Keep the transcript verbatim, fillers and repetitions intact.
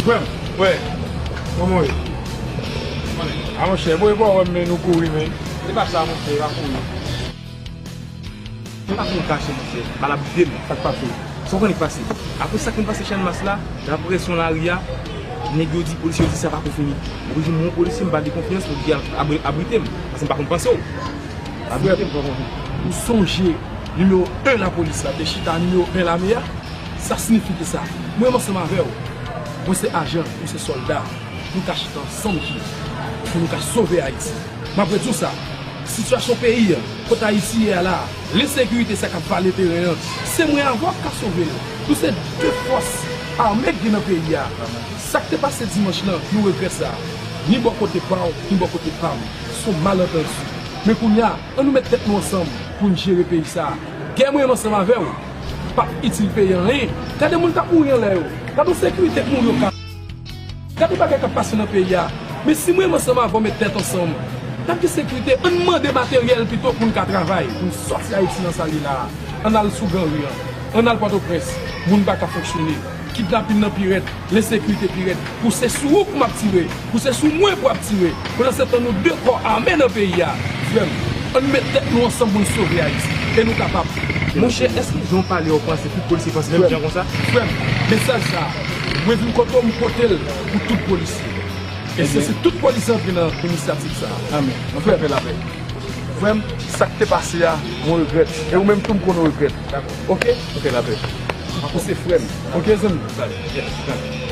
Frè m, wè, kòman w ye? A monchè, bon, e pa wè m, men nou kouri, men. Se pa sa, monchè, e pa kouri. Se pa pou kache, monchè, bal ap vide m. Sa k pase? Sa w konnen k pase? Apre sa k vin pase Channmas la, daprè son lari a, nèg yo di, polisye yo di sa pa ko fini. Mwen di, mwen, yon polisye, m pa gen konfyans, mwen di, al abri-, abrite m, paske m pa konn panse w. Abrite m, kòman? Ou sonje nimewo en lapolis la te chita nimewo en lame a? Sa siyifi ki sa? Mwen menm ansanm avè w, mwen se ajan, ou se sòlda. Nou ka chita ansanm ki pou nou ka sove Ayiti. M ap redi w sa, sitiyasyon peyi an, kote Ayiti ye a la, lensekirite sa k ap vale teren an, se mwen avè w k ka sove l. Nou se de fòs ame k gen nan peyi a. Sa k te pase dimanch lan, nou regrèt sa. Ni bò kote pa w, ni bò kote pa m. Se yon malantandi. Men kounye a, ann nou met tèt nou ansanm pou n jere peyi sa a. Gè mwen menm ansanm avè w p ap itil peyi a anyen. Gade moun k ap mouri anlè yo. Gade yon sekirite k mouri Okap. Gade bagay k ap pase nan peyi a. Men si mwen menm ansanm avè w met tèt ansanm, n ap gen sekirite. Ann mande materyèl pito pou n ka travay, pou n sòti Ayiti nan sa l ye la a. Ann al sou gran ri an. Ann al Pòtoprens. Moun pa ka fonksyone. Kidnapin nan pi rèd. Lensekirite pi rèd. Pou se sou ou pou m ap tire. Pou se sou mwen pou ap tire. Pandansetan nou de kò ame nan peyi a. Frè m, ann met tèt nou ansanm pou n sove Ayiti. E nou kapab. Monchè, èske jan w pale a w panse tout polisye panse menm jan konsa? Frè m, mesaj sa a, mwen vin kote w, m pote l pou tout polisye. E se si tout polisye antre nan inisyativ sa a. Ann fè lapè. Frè m, sa k te pase a, mwen regrèt. E ou menm tou, m konnen w regrèt. Oke? Ann fè lapè. Ou se frè m. Oke, zanmi?